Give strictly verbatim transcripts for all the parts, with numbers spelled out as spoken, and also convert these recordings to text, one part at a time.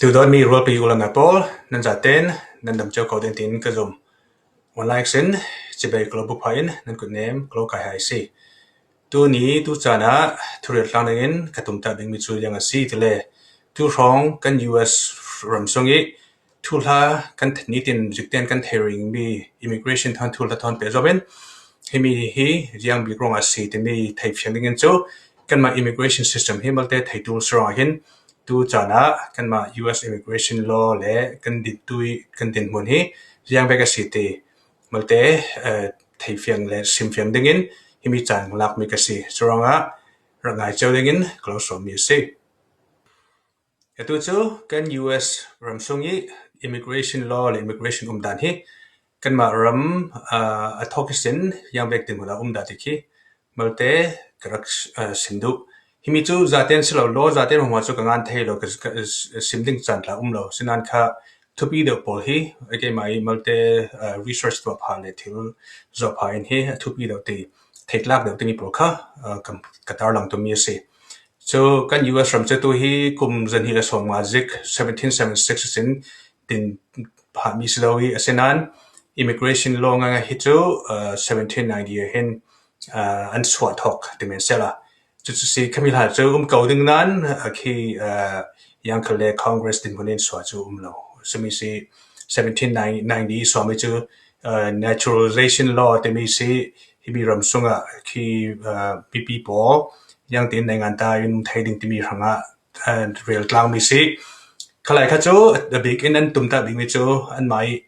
Tudawn mi rualpi u le nau pawl, nan zaten nan dam cio ko ding tiin ka zum. Wan laik sin, cibai ka lo buk pha in, nan kut nem ka lo kai hai si. Tuni tu caan ah thurial tlang dingin ka tumtah ding mi cu ziang a si ti le, tu hrawng kan U S ram sung i thuhla kan nitin zikten kan thei ring mi immigration thawn thuhla thawn peh zom in, himi hi ziang bik ruang a si timi thei fiang dingin cu kanmah immigration system hi malte thei tul si ruangah hin tu caan ah kanmah U S immigration law le kan dintu i kan dinhmun hi ziang bek a si ti malte, eh, thei fiang le sim fiang dingin himi caan lakmi ka si. Curuangah rak ngai cio dingin ka lo sawmmi a si. Atu cu kan U S ram sung i immigration law le immigration umdan hi kanmah ram, ah, a thawk ihsin ziang bek dinhmun a um dah ti khi malte ka rak, ah, sim duh. Himi cu zaten si lo, law zaten hmuahhmuah cu ka ngan thei lo, ka, ka, sim ding caan tla um lo. Sinan kha thupi deuh pawl hi, a keimah i malte, ah, research tuah pha le thil zawh pha in hi a thupi deuh ti, theitlak deuh timi pawl kha, ah, ka, ka tarlang tummi a si. Cu kan U S ram cu tu hi kum zahnih le sawmnga zik, seventeen seventy six sin din phahmi si lo i, asinan immigration law ngaingai hi cu, ah, seventeen ninety ah hin, ah, an suah thawk ti men sehla. Cucu si khami hla cu um ko ding nan, ah, khi, ah, ziang khal le Congress dinhmun in suah cu um lo. Simi si seventeen ninety suahmi cu, ah, naturalization law timi si himi ram sungah khi, ah, mipi pawl ziang tiin naingan ta in um thei ding timi hrangah, ah, rel tlangmi si. Khalai kha cu a bik in an tumtah bikmi cu anmah i,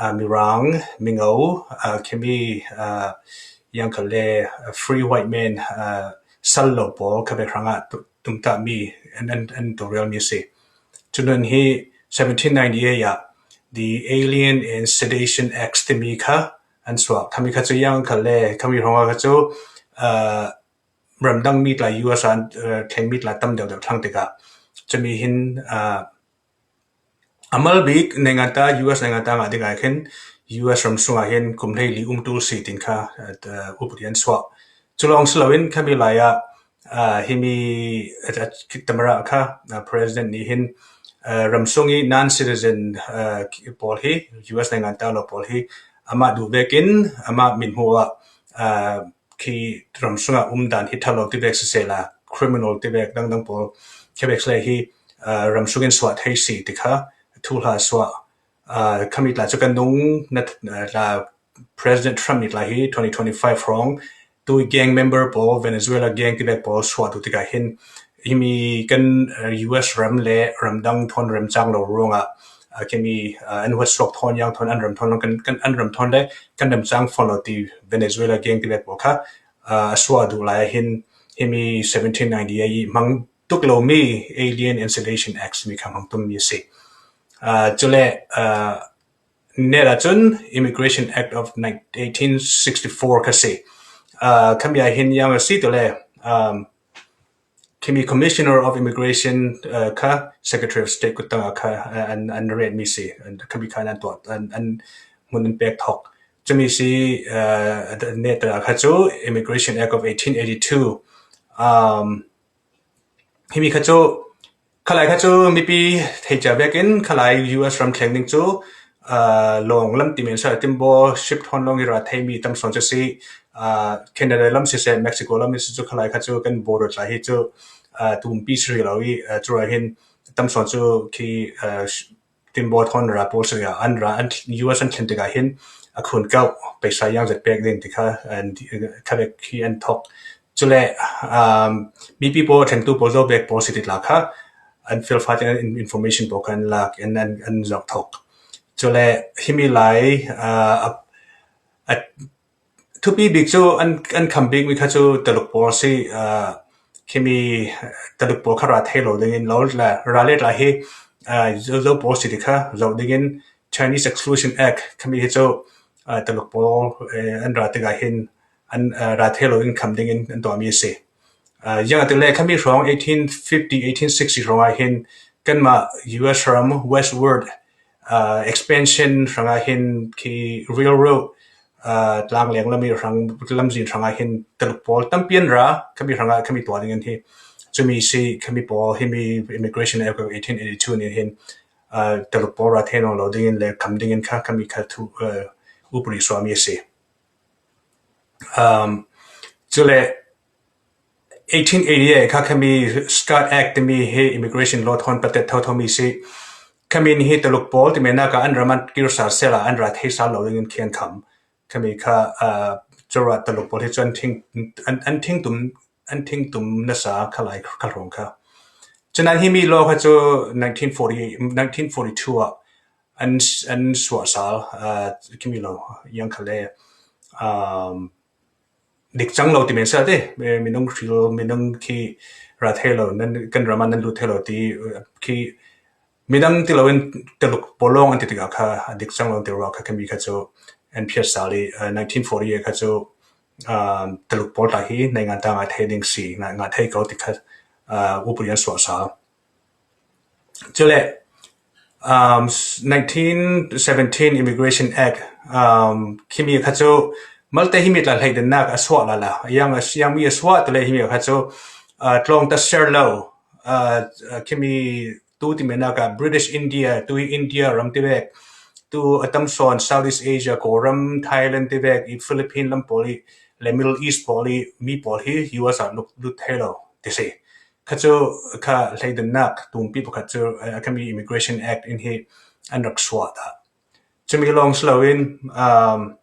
ah, Mirang, Mingo, ah, khimi, ah, ziang khal le, ah, free white man, ah, sal lo pawl kha bek hrangah tu-, tumtahmi an, an, an tuarelmi a si. Cun hi seventeen ninety eight ah the Alien and Sedition Acts timi kha an suak. Khami kha cu ziang khal le khami hrawng kha cu, ah, ramdang mi tla U S ah, ah, thleng mi tla tam deuhdeuh thlang tikah cumi hin, ah, a mal bik naingan ta, U S naingan ta ngah dingah khin U S ram sungah hin kum hleili um tul si tin kha, ah, upadi an suak. Culawng si loin khami lai ah, ah, himi, ah, tamara kha, ah, president nih hin, ah, ram sung i non-citizen, ah, pawl hi, U S naingan ta lo pawl hi amah duh vekin amah min hmuh ah, ah, khi ram sungah um dan hi ṭhalo ti vek sisehla, criminal ti vek dangdang pawl khi vek siseh hi, ah, ram sungin suah thei si ti kha thuhla suah, ah, khami tla cu kan nung na, ah, tla President Trump nih tla hi twenty twenty-five hrawng tu gang member pawl, Venezuela gang ti vek pawl suah tu tikah hin himi kan, ah, U S ram le ramdang thawn remcang lo ruangah, ah, khimi, ah, an huat suak thawn ziang thawn an ram thawn lo kan, kan an ram thawn le kan remcang fawn lo ti Venezuela gang ti vek pawl kha, ah, a suah duh lai ah hin himi seventeen ninety eight i hmang tuk lomi Alien and Sedition Acts mi kha hmang tummi a si. Ah, cule, ah, net ah cun Immigration Act of eighteen sixty-four kha si. Ah, khami ah hin ziang a si tule, um, khimi Commissioner of Immigration, ah, kha Secretary of State kut tangah kha, ah, an, an retmi si. An, khami kha an tuah, an, an hmun an pek thawk. Cumi si, ah, net ah kha cu Immigration Act of eighteen eighty-two. Um, himi kha cu, khalai kha cu mipi thei cia vekin khalai U S ram thleng ding cu, ah, lawng lam ti men sa timbaw ship thawn lawng i ra theimi tam sawn cu si, ah, Canada lam siseh, Mexico lam i si cu khalai kha cu kan border tla hi cu, ah, tumpi si rih lo i, ah, cu rah hin tam sawn cu khi, ah, timbaw thawn ra pawl si ah an ra, an, U S an thlen tikah hin a khun kauh, paisa ziang zat pek ding ti kha, an, kha vek khi an thawk. Cule, um, mipi pawl, thlengtu pawl zo bek pawl si ti tla kha an felfai in information pawl kha an lak, an, an, an zawk thawk. Cule himi lai, uh, a, a, thupi bik cu an, an kham bikmi kha cu Taluk pawl si, uh, khimi Taluk pawl kha ra thei lo dingin lo la, ra let lai hi, uh, zo, zo pawl si ti kha zo dingin Chinese Exclusion Act khami hi cu, uh, Taluk pawl, eh, an ra tikah hin an, uh, ra thei lo in kham dingin an tuahmi a si. Uh, ziangahtile khami hrawng eighteen fifty, eighteen sixty hrawngah hin kanmah U S ram westward, uh, expansion hrangah hin khi railroad, uh, tlangleng lam i hrang, lamzin hrangah hin Taluk pawl tampi an ra, khami hrangah khami tuah dingin hi Cumi si khami pawl himi Immigration Act eighteen eighty-two nih hin, uh, Taluk pawl ra thei nawn lo dingin le kham dingin kha khami kha thu, uh, upadi suah mi a si. Um, cule eighteen eighty-eight kha khami Scott Act timi hi immigration law thawn patet thotho mi si. Khami nih hi Taluk pawl ti mena ka an ram an kir sal sela an ra thei sal lo dingin khi an kham. Khami kha, uh, cura Taluk pawl hi chu an thing, an, an thing tum, an thing tum nasa kha lai kha rong kha. Chunan himi law kha chu nineteen forty, nineteen forty-two ah an, an suah sal, uh, khimi lo, yang kha le, um, dik chang lo ti men sa te, eh, minung hril, minung khi ra thei lo, nan, kan rama nan lut thei lo ti, eh, khi midang ti lo in Taluk pawl lawng an ti tikah kha, a dik chang lo ti ruah kha khami kha chu an phiat sal i, eh, nineteen forty-eight kha chu, um, Taluk pawl ta hi naingan ta ngah thei ding si, ngah, ngah thei ko ti kha, uh, upadi an suah sal. Chule, um, nineteen seventeen Immigration Act, um, khimi kha chu malte himi tla hleidennak a suah lala. Yang, yang mi a suah tule himi kha chu, uh, tlawng ta ser lo, uh, khimi tu ti mena ka British India, tu hi India ram ti vek, tu a tam sawn Southeast Asia, Kawlram, Thailand ti vek, i Philippine lam pawl i, le Middle East pawl i, mi pawl hi U S a lut, lut thei lo, ti si. Kha chu kha hleidennak tumpi pakhat chu, eh, khami Immigration Act in hi an rak suah ta. Chumi lawng si lo in, um,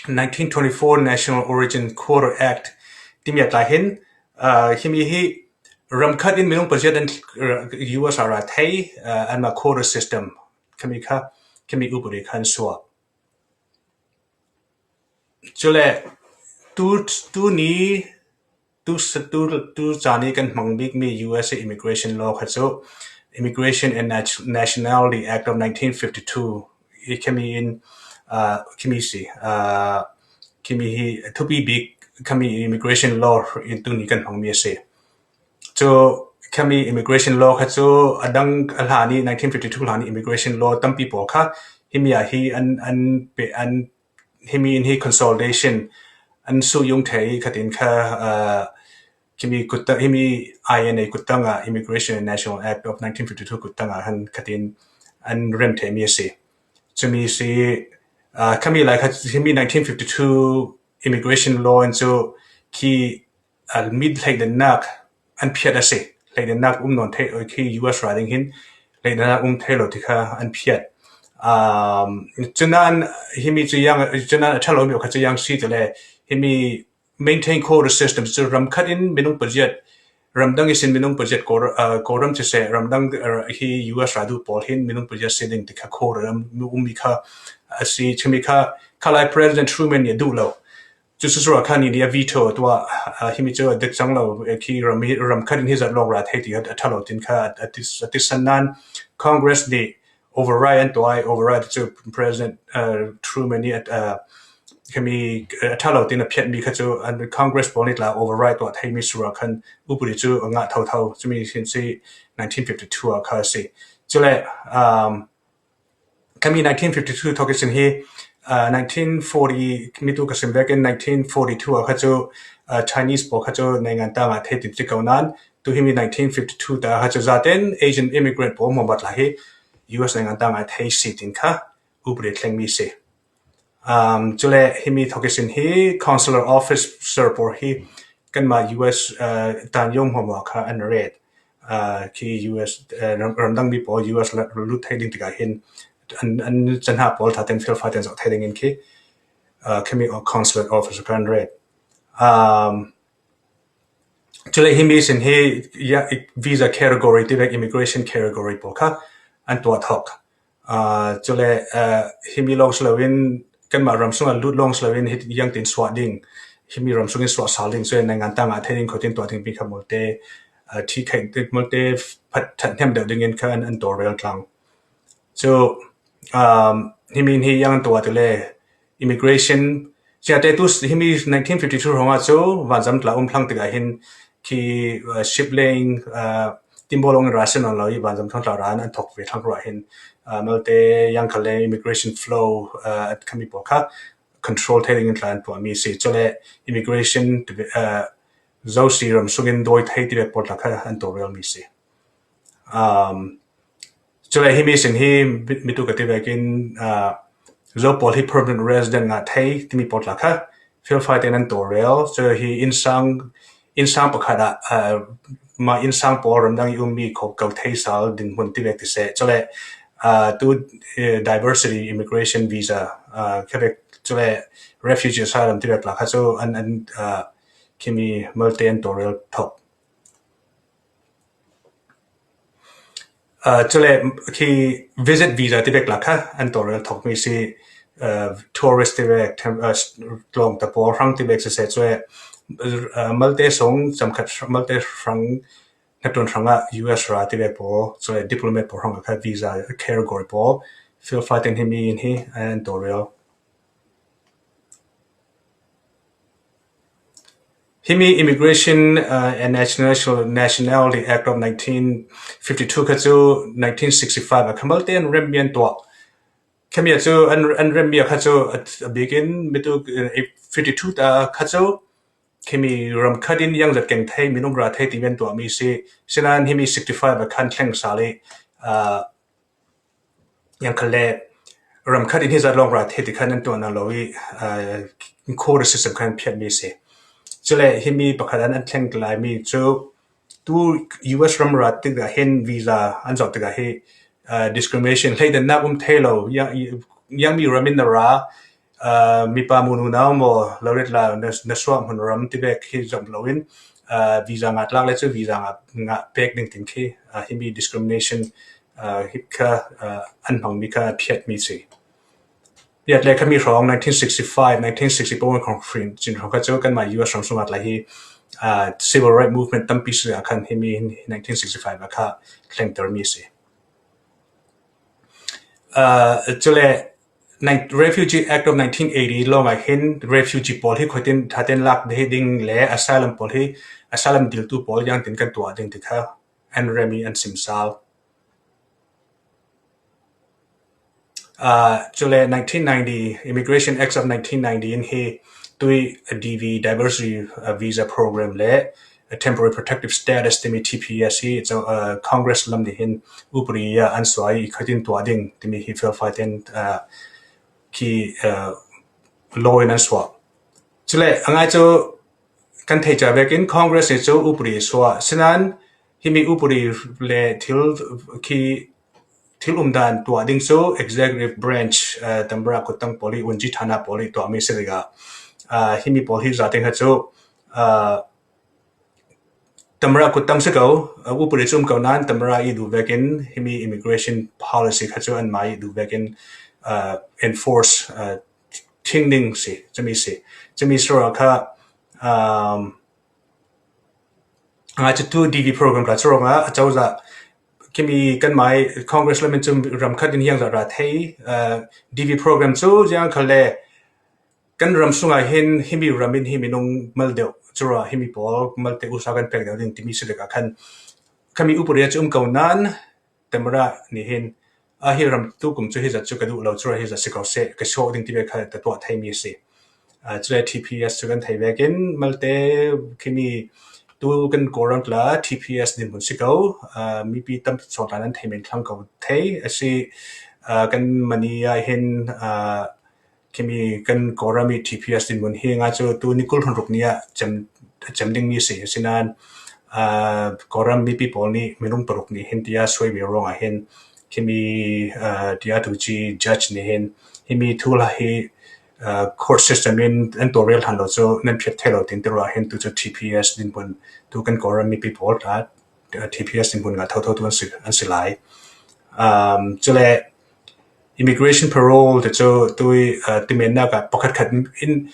nineteen twenty-four National Origin Quota Act timi a tla hin, uh, khimi hi ram khat in minung paziat an, uh, U S a ra thei, uh, an ma quota system khami kha, khami upadi khan suah. Chule, tu, tu ni, tu, tu, tu cani kan hmang bik mi U S A immigration law kha chu Immigration and Nat-, Nationality Act of nineteen fifty-two i khami in, uh, khami si, uh, khami hi thupi bik khami immigration law in tu ni kan hmang mi a si. Chu khami immigration law kha chu a dang a hla ni nineteen fifty-two hla ni immigration law tampi pawl kha himi a hi an, an pe, an himi in hi consolidation an su yung thei khatin kha, uh, khimi kutta, himi I N A kuttanga Immigration and National Act of nineteen fifty-two kuttanga han khatin an rem thei mi a si. Chumi si, uh, khami lai kha himi nineteen fifty-two immigration law in chu khi, uh, mi hleidennak an phiat a si. Hleidennak um nawn thei, khi U S ra ding hin hleidennak um thei lo ti kha an phiat. Um, chunan himi chu yang, chunan a thalo mi kha chu yang si tule, himi maintain quota system chu ram khat in minung paziat, ram dang i sin minung paziat Kawl, uh, Kawlram ti se, ram dang, uh, hi U S ra du pawl hin minung paziat si ding ti kha quota ram um mi kha a si, chumi kha, kha lai President Truman ni a duh lo. Chu chu sura kha ni ni a veto tua, uh, himi chu a dik chang lo, eh, khi ram hi, ram khat in hi zat lawng ra thei ti a, a thalo tin kha a, a ti, a ti san nan Congress ni override an tuai, override chu President, uh, Truman ni, uh, khami, uh, a thalo tin a phiat mi kha chu an Congress pawl ni tla override tua thei mi sura khan upadi chu a ngah thotho, chumi sin si nineteen fifty-two a kha si. Chule, um, khami nineteen fifty-two thawk i sin hi, uh, nineteen forty, mi tu ka sim vekin nineteen forty-two a kha chu, uh, Chinese pawl kha chu naingan ta ngah thei tin ti ko nan, tu himi nineteen fifty-two ta kha chu zaten Asian immigrant pawl maw bat la hi U S naingan ta ngah thei si tin kha upadi thleng mi si. Um, chule himi thawk i sin hi consular officer pawl hi kanma U S, uh, tan yong maw maw kha an ret. Uh, khi U S, uh, ram, ram dang mi pawl U S la lut thei ding tikah hin an, an chanha pawl tha ten fel fa ten zok thei ding in khi, uh, khami consulate officer kha an ret. Um, chule himi sin hi ya, i, visa category ti vek immigration category pawl kha an tuah thawk. Uh, chule, uh, himi lawng si lo in kanma ram sunga lut lawng si lo in hi yang tin suah ding, himi ram sungin suah sal ding, chule naingan ta ngah thei ding kho tin tuah ding pi kha malte, uh, thi khai malte phat that hnem deuh dingin kha an, an tor rel tlang. Chu, um, himi hi yang an tuah tule immigration, siate tu himi nineteen fifty-two hronga chu vanzam tla um thlang tikah hin khi, uh, ship laying, uh, timbaw lawng in ra si nawn lo i vanzam thlang tla ra an, an thawk ve thlang ruah hin, uh, malte yang kha le immigration flow, uh, khami pawl kha control thei dingin tla an tuah mi si. Chule immigration, uh, Zosi ram sungin dawi thei ti vek pawl tla kha an tawrel mi si. Um, Chule himi sin hi mi, mi tu ka ti vekin, uh, Zo pawl hi permanent resident ngah thei timi pawl tla kha field fighting an tawrel. Chu hi innsang, innsang pakhat ah, uh, ma innsang pawl ramdang i um mi kho kau thei sal dinhmun ti vek ti se. Chule, uh, tu, uh, diversity immigration visa, uh, kha vek chule refugee asylum ti vek tla kha chu an, an, uh, khimi malte an tawrel thok. Uh, chule khi visit visa ti vek la kha an tawrel thok mi si, uh, tourist ti vek, uh, tlawng ta pawl hrang ti vek se se chule, uh, malte sung cham khat malte hrang natun hrang a U S ra ti vek pawl chule diplomat pawl hrang kha visa category pawl field fighting hi mi in hi an tawrel. Himi Immigration, uh, and National, Nationality Act of nineteen fifty-two kha chu nineteen sixty-five a kha malte an rem mi an tuah. Khami a chu an, an rem mi a kha chu a, a bikin mi tu, uh, fifty-two ta kha chu khimi ram khat in yang zat keng thei minung ra thei ti mi an tuah mi si. Sinan himi sixty-five a khan thleng sali, uh, yang kha le ram khat in hi zat long ra thei ti khan an tuah na lo i, uh, quota system khan phiat mi si. Chule himi pakhat an an thleng lai mi chu tu U S ram ra tik da hin visa an zot tik da hi, uh, discrimination hlei den nak um thei lo yang, yang mi ram in na ra, uh, mipa munu nau maw lo ret la na, na suak hmun ram ti vek hi zom lo in, uh, visa ngah tlak le chu visa ngah, ngah pek ding tin khi, uh, himi discrimination, uh, hi kha, uh, an hmang mi kha phiat mi si. Piat le khami hrong nineteen sixty-five, nineteen sixty-four conference chin hrong kha chu kan ma U S ram sunga tlai hi, uh, civil right movement tampi si a khan himi nineteen sixty-five a kha thleng ter mi si. Uh, chule nine, Refugee Act of nineteen eighty long a hin refugee pawl hi khotin thaten lak ding le asylum pawl hi asylum diltu pawl yang tin kan tuah ding ti kha an rem mi an sim sal. Uh, chule nineteen ninety, Immigration Act of nineteen ninety in hi tui D V diversity, uh, visa program le a temporary protective status timi T P S hi chu, uh, Congress lam ni hin upri a an suai i khatin tuah ding timi hi field fighting, uh, khi, uh, law in an suah. Chule a ngai chu kan thei cha vekin Congress ni chu upri suah. Sinan himi upri le thil khi thil umdan tuah ding chu executive branch, uh, tamra kuttang pawl i unji thana pawl i tuah mi si ding a. Uh, himi pawl hi za ding ha chu, uh, tamra kuttang si ko, uh, upri chu um ko nan tamra i du vekin himi immigration policy kha chu an mai i du vekin, uh, enforce, uh, thing ding si, chumi si. Chumi sura kha, um, a chu tu D V program ka churong a, a chau za khimi kan mai Congress lamin chu ram khat in hiang za ra thei, uh, D V program chu ziang kha le kan ram sunga hin himi ram in himi nung mal deuh chura himi pawl mal te usa kan pek deuh ding timi si dek a khan khami upri a chu um ko nan tamra ni hin a hi ram tu kum chu hi zat chu ka duh lo chura hi zat si ko se ka show ding ti ve kha ta tuah thei mi si. Uh, chule T P S chu kan thei vekin malte khimi tu kan Kawlram tla T P S dinhmun si ko, uh, mipi tam sawt an thei men thlang ko thei a si, uh, kan mani a hin, uh, khimi kan Kawlram i T P S dinhmun hi nga chu tu ni kul hun ruk ni a chem, chem ding mi si sinan, uh, Kawlram mipi pawl ni minung paruk ni hin tia suai mi rong a hin khimi, uh, tia tu chi judge ni hin himi thu la hi, uh, court system in an to rel han lo chu nan phiat thei lo tin ti ro a hin tu chu T P S dinhmun tu kan Kawlram mipi pawl ta, uh, T P S dinhmun nga tho tho tu an si, an si lai. Um, chule immigration parole te chu tui, uh, timenna ka pakhat khat in,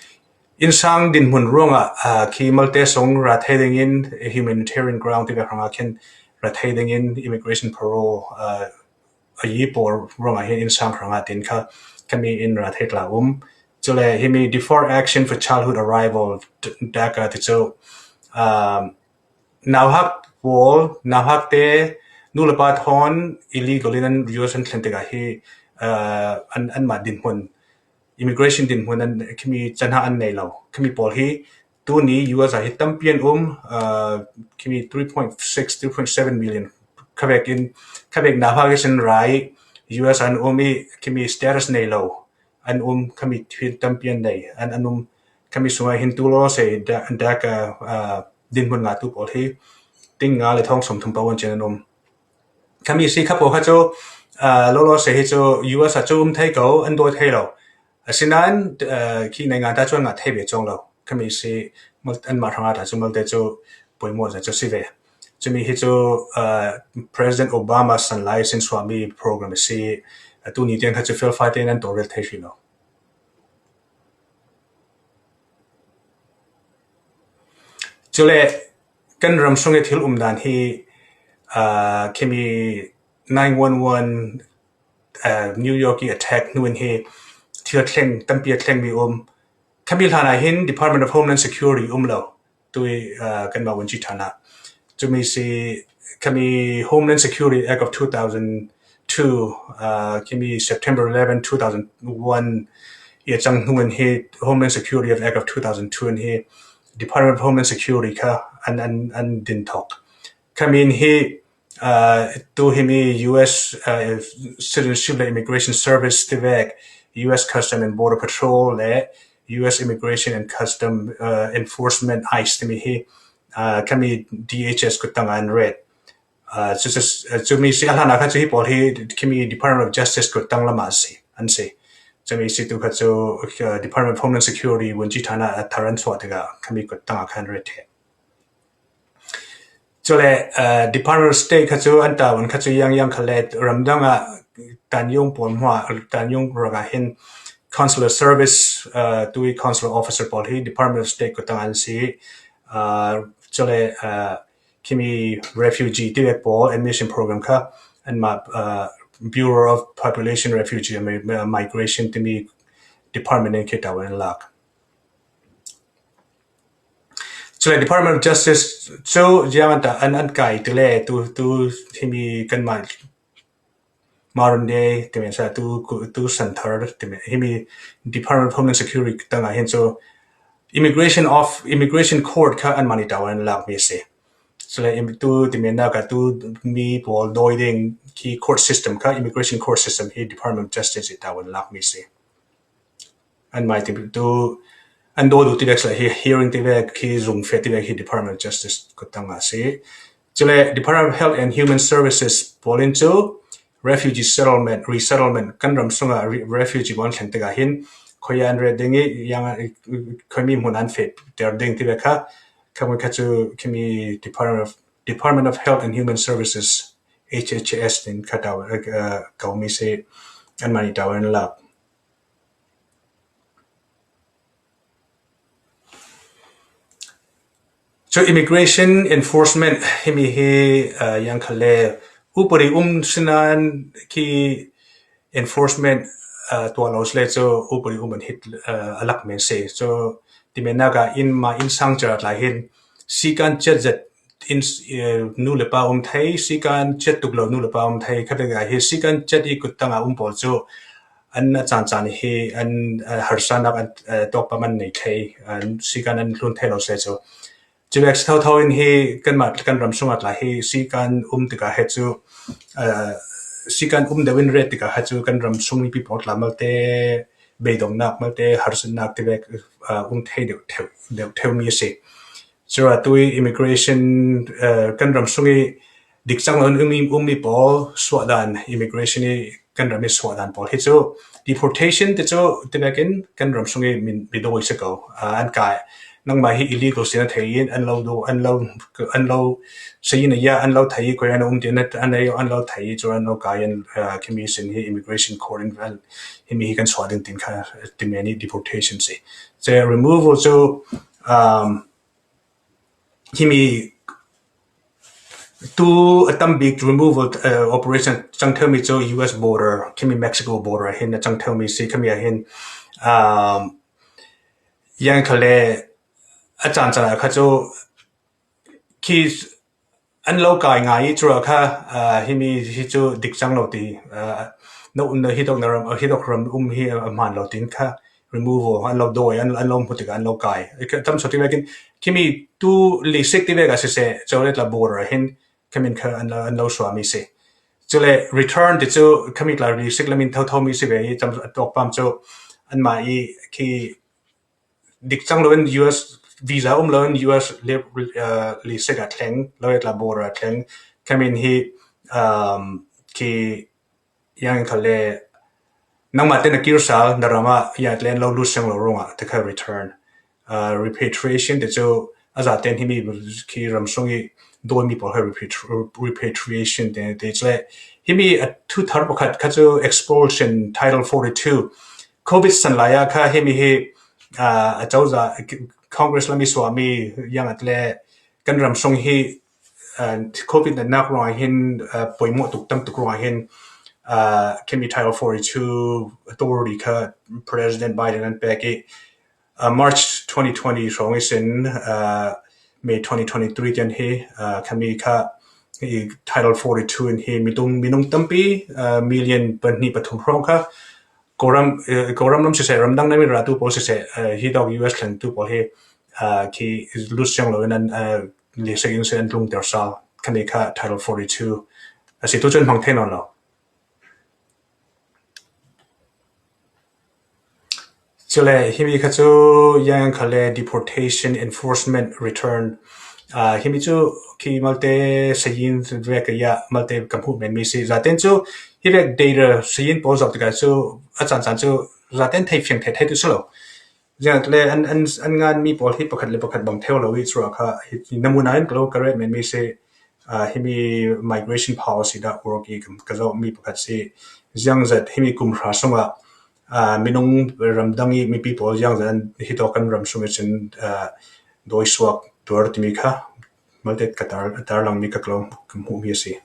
innsang dinhmun ruanga, uh, khi malte sung ra thei dingin humanitarian ground ti ve hranga khin ra thei dingin immigration parole, uh, a yi pawl ruanga hin innsang hranga tin kha khami in ra thei tla um. Chule himi deferred action for childhood arrival, DACA te chu, um, nauhak pawl, nauhak te nu le pa thon illegal in an U S an thlen te ka hi, uh, an, an ma dinhmun, immigration dinhmun an khimi chanha an nei lo. Khimi pawl hi tuni U S a hi tampi an um, uh, khimi three point six, three point seven million. Khavek in, khavek na pha kisin rai U S an um i khimi status nei lo an um, khami thil tampi an nei an, an um. Khami sunga hin tu lo se da, da ka, uh, din mun nga tu pol hi ting nga le thong som thum pa wan chen an um. Khami si kha po kha chu, uh, lo lo se hi chu U S a chu um thei ko an doi thei lo. Asinan, uh, khi nei nga ta chuan nga thei be chong lo. Khami si mal, an ma ranga ta chu malte chu poimo za chu si ve. Chumi hi chu, uh, President Obama san lai sin suami program si, uh, tuni tiang kha chu fel fai te nan to rel thei hri lo. Chule kan ram sunga thil um dan hi, uh, khimi nine one one, uh, New York i attack nun hi thil thleng tampi a thleng mi um. Khami hlana hin Department of Homeland Security um lo. Tui, uh, kan ma wun chi thana. Chumi si khami Homeland Security Act of two thousand two, uh, khimi September eleven, two thousand one, i chang nun hi Homeland Security of Act of two thousand two hi Department of Homeland Security kha an, an, an din thok. Khami hi, uh, tu himi U S, uh, Citizenship le Immigration Service tivek, U S Custom and Border Patrol le U S Immigration and Custom, uh, Enforcement, ICE timi hi, uh, khami D H S kutang an red. Uh, chu, chu, uh, chumi si a hlana kha chu hi pol hi khimi Department of Justice kutang lama si, an si. Chumi si tu kha chu, uh, Department of Homeland Security wun chi thana a tharan suat ga khami kutang a khan red he. Chule, uh, Department of State kha chu an ta wun kha chu yang yang kha le ramdang a tan yung pol hma tan yung raga hin consular service, uh, tui consular officer pol hi Department of State kutang an si, uh, chule, uh, khimi refugee tivek pol admission program kha an ma, uh, Bureau of Population Refugee and Mi-, Migration timi department in khi ta wun lak. Chule Department of Justice chu ziang an ta an, an kai tile tu, tu himi kan ma Marun de timi sa tu, tu center timi himi Department of Homeland Security tanga hin chu immigration of, immigration court kha an mani ta wun lak mi si. Chule im-, tu timi na ka tu mi pol doi ding ki court system kha immigration court system hi Department of Justice i ta wun lak mi si. An mai ti tu an do du tivek sa hi hearing tivek hi zung fe tivek hi Department of Justice kutang a si. Chule Department of Health and Human Services polin chu refugee settlement, resettlement kan ram sunga re-, refugee mon thleng tega hin khoi an red ding i yang khoi mi mun an fe ter ding tivek kha khami kha chu khimi Department of, Department of Health and Human Services, H H S din kha ta, uh, kau mi si an mani ta wun lak. Chu immigration enforcement himi hi, uh, yang kha le upadi um sinan ki enforcement, uh, tua lo sle chu upadi um an hit, uh, alak men se. Chu timi na ka in ma in sang chara lai hin si kan chet zet in, uh, nu le pa um thei, si kan chet tuk lo nu le pa um thei, kha ka hi si kan chet i kutang a um pol chu an a chan chan hi an, uh, harsa nak an, uh, tok pa man nei thei, an si kan an hlun thei lo se chu. Chuvek si thau thau in hi kan mat kan ram sunga tla hi si kan um tika he chu, uh, si kan um deuh in ret tika he chu kan ram sung mi pi pawt la malte beidong nak malte harsa nak tivek, uh, um thei deuh theu, deuh theu mi si. Chura tui immigration, uh, kan ram sungi dik chang lo um, um mi pawl suah dan immigration i kan ram i suah dan pawl hi chu deportation te chu tivekin kan ram sungi min, mi doi se ko, uh, an kai nangmah hi illegal sina thei in an lo do, an lo, an lo sei in a ya, an lo thei koi an um tin an, an lo thei chu an lo kai an, uh, khimi sin hi immigration court in an himi hi kan suah ding tin kha ti meni deportation si. Che removal chu, um, himi tu a tam bik removal, uh, operation chang theu mi chu U S border, khimi Mexico border hin a chang theu mi si khami a hin, um, yang kha le a chan chan a kha chu khi an lo kai ngai chu ra kha, uh, himi hi chu dik chang lo ti, uh, no, no hi dok na ram, hi dok ram um hi a man lo tin kha removal, an lo dawi, an, an lo hmu tikah an lo kai. Tam saw ti vekin, khimi tu lisik ti vek a siseh, Chawlet la border ah hin, khamin kha an, an lo suah mi si. Chule return ti chu khami tla lisik lamin thotho mi si ve i tam a tawk pam chu anmah i khi dik chang lo in U S visa um lo in U S le, uh, lisik a thleng, lo et la border a thleng. Khamin hi, um, khi yang kha le nangmah te na kir sal na rama ya tlen lo lut siang lo ruangah te kha return. Uh, repatriation te chu a za ten himi khi ram sung i dawi mi pawl kha repatri-, repatriation te, te chle himi a thu thar pakhat kha chu expulsion, Title forty-two. Covid san lai a kha himi hi, uh, a chau za Congress lami suami yang at le kan ram sung hi, uh, Covid na nak ruang hin, uh, poimawh tuk tam tuk ruang hin, uh, khimi Title forty-two authority kha President Biden an pek i, uh, March twenty twenty hrawng i sin, uh, May twenty twenty-three tian hi, uh, khami kha i Title forty-two in hi minung, minung tampi, uh, million pahni pathum hrawng kha Kawlram, uh, Kawlram lam siseh, ramdang lam i ratu pawl siseh, uh, hi dawk U S thlengtu pawl hi, uh, khi lut siang lo in an, uh, lisik in si an tlung ter sal. Khani kha Title forty-two a si tu chun hmang thei nawn lo. Chule himi kha chu yang kha le deportation, enforcement, return. Uh, himi chu khi malte sayin vek a ya malte kam hu men mi si. Zaten chu hi vek data sayin pawl zok tika chu a chan chan chu zaten thei fiang thei thei tu salo. Ziang le an, an, an ngan mi pawl hi pakhat le pakhat bang theu lo i chua kha hi namuna in kalo ka ret men mi si, uh, himi migration policy dot org i ka, ka zo mi pakhat si. Ziang zat himi kum hra sunga, uh, minung ramdang i mipi pawl ziang zat an hi to kan ram sunga chin, uh, doi suak tuar timi kha malte ka tar, tar lang mi ka kalo ka mu mi si.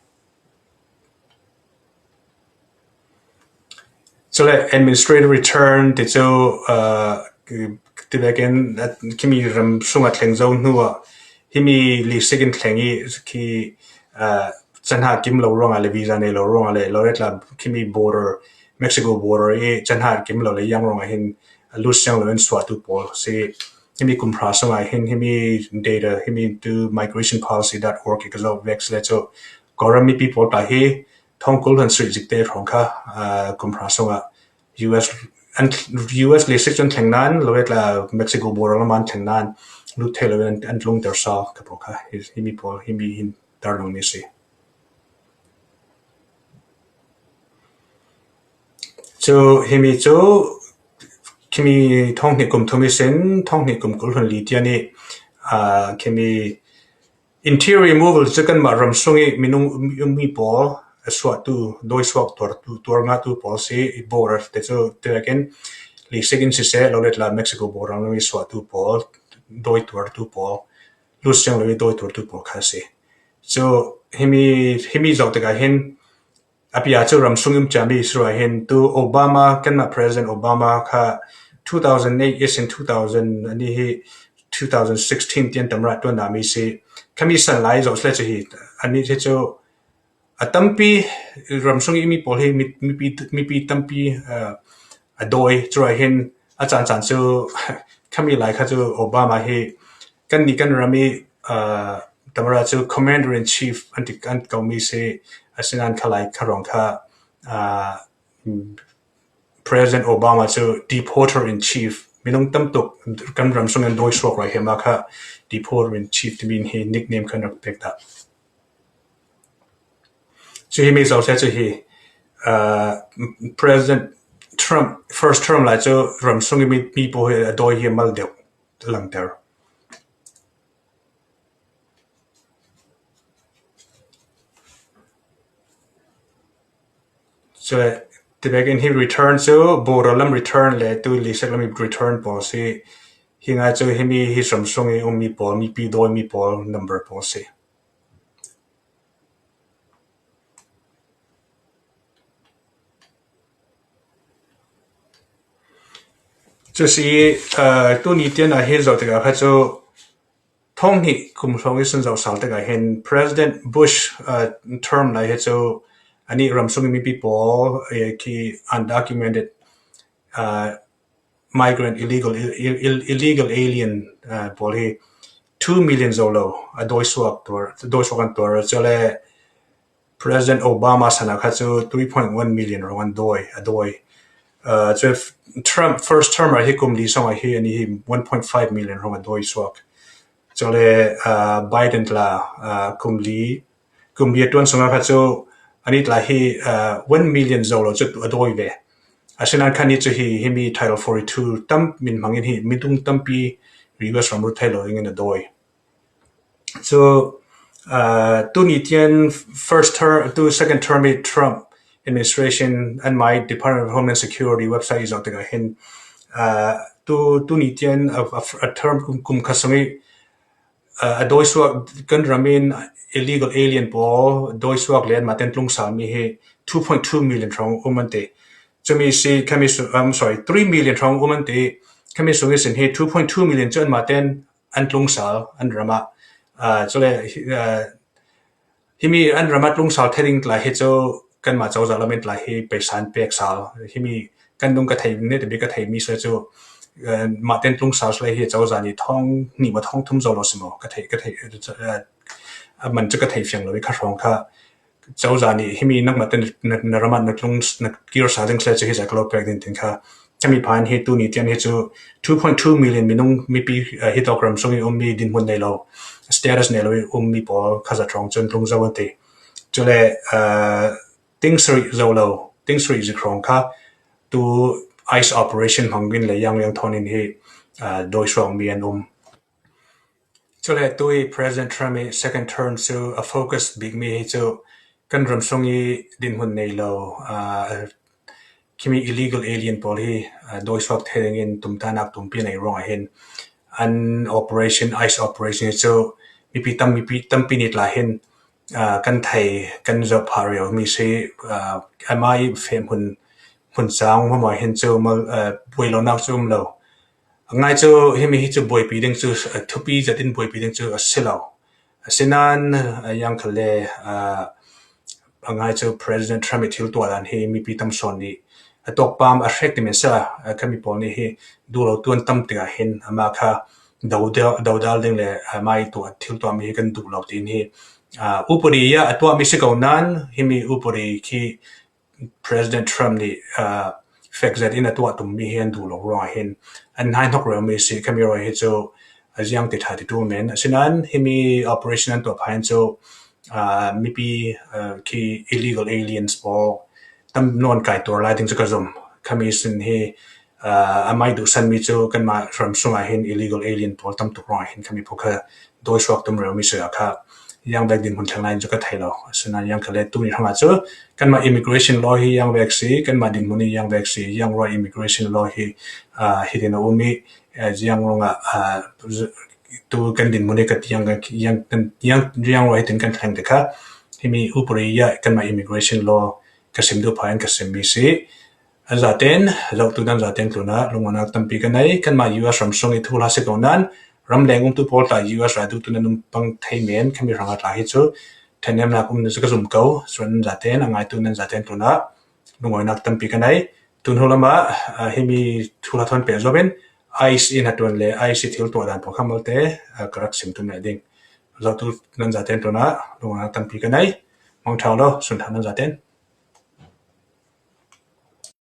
Chule administrative return ti chu, uh, ti vekin, uh, khimi ram sunga thleng zo hnu a himi lisik in thleng i khi, uh, chanha kim lo ruanga le visa nei lo ruanga le lo etla khimi border, Mexico border i chanha kim lo le yang ruanga hin, uh, lut siang lo in suah tu pawl si himi kum hra sunga hin himi data himi tu migration policy dot org i ka zo vek si le chu Kawlram mipi pawl ta hi thawng kul han sui zik te hrawng kha, uh, kum hra sunga U S an, U S lisik chun thleng nan lo etla Mexico border lam an thleng nan lut thei lo an, an tlung ter sa ka pawl kha hi, himi pawl himi hin tar lo ni si. Chu himi chu khimi thawng hnih kum thum i sin, thawng hnih kum kul hun li tian i, uh, khimi interior removal chu kanmah ram sung i minung mi pawl a suahtu, dawi suak tuartu, tuar ngahtu pawl si i border te chu ti vekin lisik in siseh lo letla Mexico border lam i suahtu pawl, dawi tuartu pawl, lut siang lo i dawi tuartu pawl kha si. Chu himi, himi zo tikah hin a pia chu ram sung i um ciami sura hin tu Obama, kanmah President Obama kha two thousand eight i sin two thousand ani hi two thousand sixteen tian tamra tuan na mi si. Khami san lai zo sle chu hi ani hi chu a tampi ram sung i mi pawl hi mi, mipi, mipi tampi, uh, a dawi chura hin a chan chan chu khami lai kha chu Obama hi kan ni kan ram i, uh, tamara chu Commander in Chief an ti an ko mi si a sinan kha lai kha rong kha, uh, President Obama chu Deporter in Chief minung tam tuk kan ram sung an dawi suak rai hema kha Deporter in Chief ti min hi nickname kan rak pek ta. Chu hi mi zo se chu hi, uh, President Trump first term lai chu ram sung i mi, mi pawl hi a dawi hi mal deuh langter. Chu ti vekin hi return chu border lam return le tu lisik lam return pawl si. Hi ngai chu hi mi hi ram sung i um mi pawl, mipi dawi mi pawl number pawl si. Chu si, uh, tuni tian a hi zo tikah kha chu thawng hnih kum hrawng i sun zo sal tikah hin President Bush, uh, term lai hi chu ani ram sung i mipi pawl, eh, khi undocumented, uh, migrant, illegal, illegal alien pawl hi two million zo lo a dawi suak tuar, dawi suak an tuar. Chule President Obama sana kha chu three point one million rong an dawi, a dawi. Chu Trump first term a hi kum li song a hi ani hi one point five million rong a dawi suak. Chule Biden tla kum li, kum li a tuan song a kha chu ani tla hi one million zo lo chu a dawi ve. A sinan kha ni chu hi, hi mi Title forty-two tam min mangin hi, mi tung tampi U S ram ru thei lo ringin a dawi. So, uh, tu ni tian first term, tu second term i Trump administration an mai Department of Homeland Security website i zok teka hin, uh, tu, tu ni tian a, a, a term kum, kum kha song i, uh, a dawi suak kan ramin illegal alien pawl, dawi suak len maten tlung sal mi hi two point two million rong um an te. Chumi si, kami su, I'm sorry, three million rong um an te. Kami sung i sin hi two point two million chu an maten an tlung sal, an rama. Uh, chule, uh, hi mi an rama tlung sal thei ding tla hi chu kan ma chau za lamin tla hi peisan pek sal. Hi mi kan dung ka thei ne te bi ka thei mi sa chu, uh, maten tlung sal sle hi chau za ni thong, ni ma thong thum zo lo simo. Ka thei, ka thei, uh, a man chu ka thei fiang lo i kha rong kha. Chau za ni hi mi nak maten na, na rama na tlung na kir sa ding sle chu hi za ka lo pek din tin kha. Kami phan hi tu ni tian hi chu two point two million minung mipi, uh, hi tok ram sung i um mi din mun nei lo. Status nei lo i um mi pawl kha za trong chun tlung zo an te. Chule, uh, ting sri zo lo, ting sri zik rong kha tu ice operation hmangin le yang yang thonin hi, uh, dawi suak mi an um. Chule tu i President Trump i second term chu a focus big mi hi chu kan ram sung i din mun nei lo, uh, khi mi illegal alien pawl hi, uh, dawi suak thei dingin tum ta nak tum pi nei rong a hin an operation, ice operation hi chu mipi tam, mipi tampi ni tla hin, uh, kan thei, kan zo pha reu mi si, uh, ama i fem hun, hun chang ma ma hin chu mal, uh, buai lo nak chu um lo. A ngai chu hi mi hi chu buai pi ding chu, uh, thupi zatin buai pi ding chu a si lo. A sinan, uh, yang kha le, uh, a ngai chu President Trump i thil tuah dan hi mipi tam son ni a tok pam a hrek ti men sa, uh, kami pawl ni hi du lo tuan tam tika hin ama kha dodal, dodal ding le, uh, mai tuah thil tuah mi hi kan du lo tin hi, uh, upadi ya a tuah mi si ko nan hi mi upadi khi President Trump ni, uh, fek zet in a tuah tum mi hi an du lo rong a hin an hai nok reu mi si kami roi hi chu a ziang ti tha ti tu men. A sinan hi mi operation an tuah pha hin chu, uh, mipi, uh, khi illegal aliens pawl tam non kai tuar lai ding chu ka zum. Kami sin hi, uh, a mai du san mi chu kan ma ram sung a hin illegal alien pawl tam tuk rong a hin kami phu kha dawi suak tum reu mi si a kha yang bek din mun thang lai chu ka thei lo. A sinan yang kha le tu ni hang a chu kan ma immigration law hi yang bek si, kan ma din mun hi yang bek si, yang roi immigration law hi, uh, hi din a um i, uh, yang rong a, uh, tu kan din mun hi ka tiang yang, yang, yang roi tin kan thang te kha. Hi mi upadi ya kan ma immigration law ka sim du pha in ka sim mi si. An zaten, zau tu dan zaten tluna, lungona tampi ka nei, kan ma U S ram sung i thu la si ko nan, ram leng um tu pawl ta U S ra du tu nan um pang thei men, kami rang a tla hi chu, then nem nak um na chu ka zum ko, suan an zaten, a ngai tu nan zaten tluna, lungona tampi ka nei, tun hu lama, uh, hi mi thu la thon pe zo ben, ice in a tuan le, ice i thil tuah dan pawl kha mal te, uh, ka rak sim tu na ding. Zau tu nan zaten tluna, lungona tampi ka nei, mang thau lo, sun thau nan zaten.